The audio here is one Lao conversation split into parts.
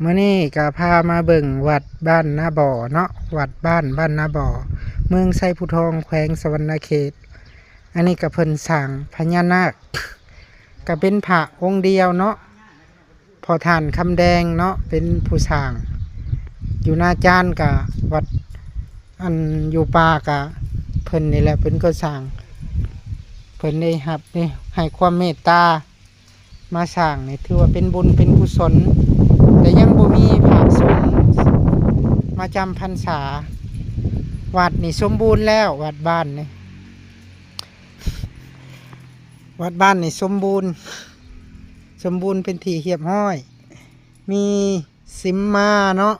ມື້ນີ້ກໍພາມາເບິ່ງວັດບ້ານນາບໍ່ເນາະ, ວັດບ້ານ ບ້ານນາບໍ່ ເມືອງໄຊພູທອງ ແຂວງສະຫວັນນະເຂດ. ອັນນີ້ກໍເພິ່ນສ້າງພະຍານາກ ກໍເປັນພະອົງດຽວເນາະ, ພໍ່ທ່ານຄຳແດງເນາະ ເປັນຜູ້ສ້າງ. ຢູ່ນາຈານກໍວັດ ອັນຢູ່ປ່າກໍເພິ່ນນີ້ແຫຼະເປັນຄົນສ້າງ, ເພິ່ນໄດ້ຮັບ ໄດ້ໃຫ້ຄວາມເມດຕາ ມາສ້າງນີ້ ຖືວ່າເປັນບຸນເປັນກຸສົນ, ແຕ່ຍັງບໍ່ມີພະສົງມາຈຳພັນສາ. ວັດນີ້ສົມບູນແລ້ວ, ວັດບ້ານນີ້ ວັດບ້ານນີ້ສົມບູນ, ສົມບູນເປັນທີ່ຮຽບຮ້ອຍ, ມີສິມມາເນາະ.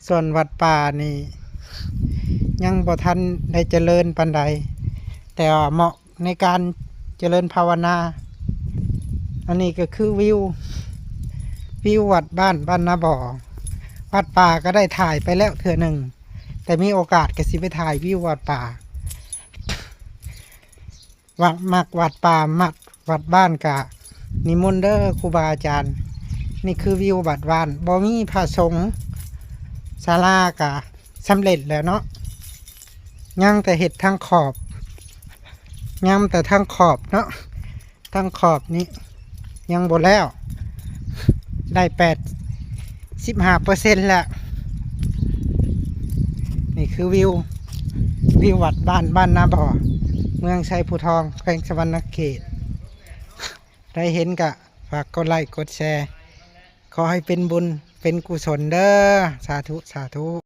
ສ່ວນວັດປ່ານີ້ຍັງບໍ່ທັນໄດ້ຈະເລີນປານໃດ, ແຕ່ວ່າເໝາະໃນການຈະເລີນພາວະນາ. ອັນນີ້ກໍຄືວິວ ວິວວັດບ້ານ ບ້ານນາບໍ່. ວັດປ່າກໍໄດ້ຖ່າຍໄປແລ້ວເທື່ອໜຶ່ງ, ແຕ່ມີໂອກາດກໍຊິໄປຖ່າຍວິວວັດປ່າ. ມັກ ມັກວັດປ່າ ມັກວັດບ້ານກະນິມົນເດີຄູບາອາຈານ. ນີ້ຄືວິວວັດບ້ານ ບໍ່ມີພະສົງ, ສາລາກະສຳເລັດແລ້ວເນາະ, ຍັງແຕ່ເຮັດທາງຂອບ, ຍັງແຕ່ທາງຂອບເນາະ, ທາງຂອບນີ້ຍັງບໍ່ແລ້ວ. ໄດ້ແປດສິບຫ້າເປີເຊັນແລ້ວ. ນີ້ຄືວິວ ວິວວັດບ້ານ ບ້ານນາບໍ່ ເມືອງໄຊພູທອງ ແຂວງສະຫວັນນະເຂດ. ໃຜເຫັນກະຝາກກົດໄລກົດແຊ, ຂໍໃຫ້ເປັນບຸນເປັນກຸສົນເດີ. ສາທຸ ສາທຸ.